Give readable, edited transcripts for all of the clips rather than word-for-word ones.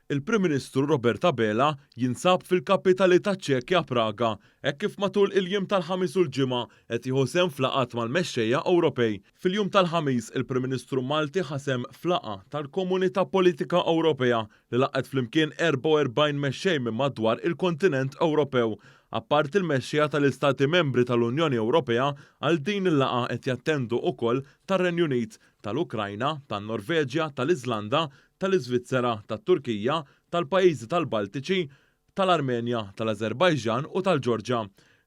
Il-Prim Ministru Robert Abela jinsab fil-kapitali taċ-Ċekja Praga hekk kif matul il-jiem tal-Ħamis u l-Ġimgħa qed jieħu sehem f'laqgħat mal-mexxejja Ewropej. Fil-jum tal-Ħamis, il-Prim Ministru Malti ħa sehem f'laqgħa tal-Komunità Politika Ewropea li laqqgħet flimkien 44 mexxej minn madwar il-kontinent Ewropew. Apparti l-mexxejja tal-Istati Membri tal-Unjoni Ewropea, għal din il-laqgħa qed jattendu ukoll tar-Renju Unit, tal-Ukrajna, tan-Norveġja, tal-Iżlanda, tal-Iżvizzera, tat-Turkija, tal-pajjiżi tal-Baltiċi, tal-Armenja, tal-Ażerbajġan u tal-Ġorġa.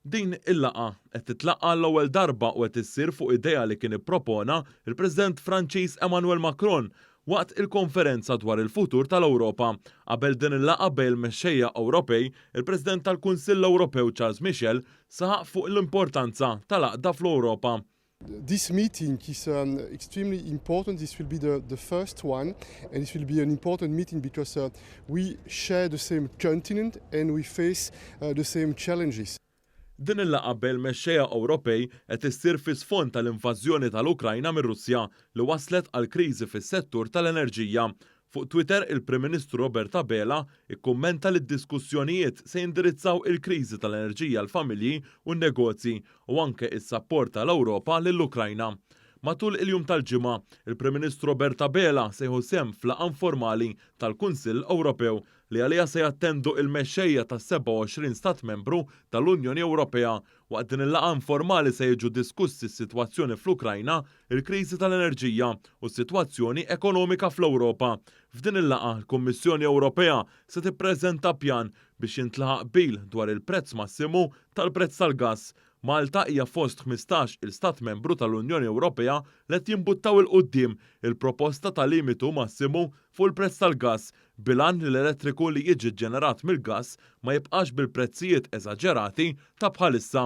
Din il-laqgħa qed titlaqqa' għall-ewwel darba u qed issir fuq idea li kien ippropona l-President Franċiż Emmanuel Macron waqt il-konferenza dwar il-futur tal-Ewropa. Qabel din il-laqgħa bejn il-mexxejja Ewropej, il-President tal-Kunsill Ewropew Charles Michel saħaq fuq l-importanza tal-għaqda fl-Ewropa. This meeting is um, extremely important. This will be the, the first one, and it will be an important meeting because uh, we share the same continent and we face uh, the same challenges. Din il-laqgħa bejn il-mexxejja Ewropej qed issir fi sfond tal-invażjoni tal-Ukrajna mir-Russja li waslet għal kriżi fis-settur tal-enerġija. Fuq Twitter, il-Prim Ministru Robert Abela ikkummenta li d-diskussjonijiet se jindirizzaw il-kriżi tal-enerġija għall-familji u n-negozji u anke is-sapport tal-Ewropa lill-Ukrajna. Matul il-jum tal-Ġimgħa, il-Prim Ministru Robert Abela se jieħu sehem f'laqgħa informali tal-Kunsill Ewropew li għaliha se jattendu il-mexxejja tas-27 stat membru tal-Unjoni Ewropea. Waqt din il-laqgħa informali se jiġu diskussi s-sitwazzjoni fl-Ukrajna, il-kriżi tal-enerġija u s-sitwazzjoni ekonomika fl-Ewropa. F'din il-laqgħa, l-Kummissjoni Ewropea se tippreżenta pjan biex jintlaħaq qbil dwar il-prezz massimu tal-prezz tal-gass. Malta hija fost 15 il-stat membru tal-Unjoni Ewropea li qed jimbuttaw 'il quddiem il-proposta ta' limitu massimu fuq il-prezz tal-gass bil-għan li l-elettriku li jiġi ġenerat mill-gass ma jibqax bil-prezzijiet eżaġerati ta' bħalissa.